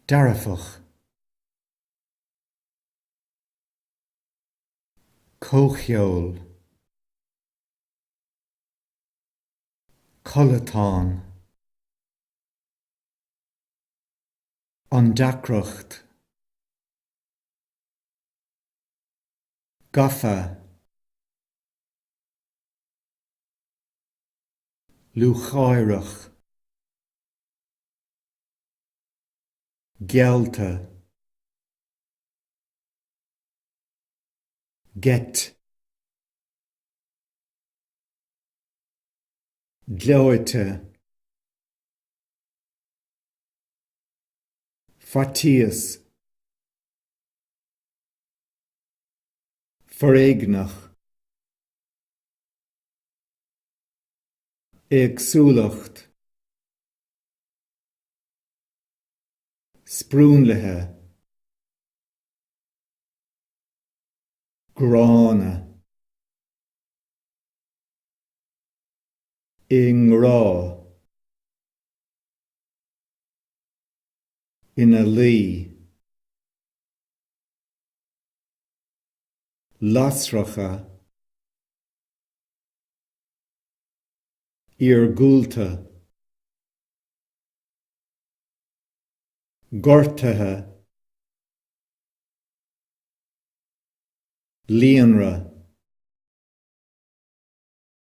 Dearfach. Comhcheol. Codlatán. An deacracht. Gafa. Lúcháireach. Geallta. Geit. Gleoite. Faitíos. Foréigneach. Éagsúlacht. Sprionlaithe. Gránna. I ngrá. Ina luí. Lasracha. Iargúlta. Gortaithe. Líonra.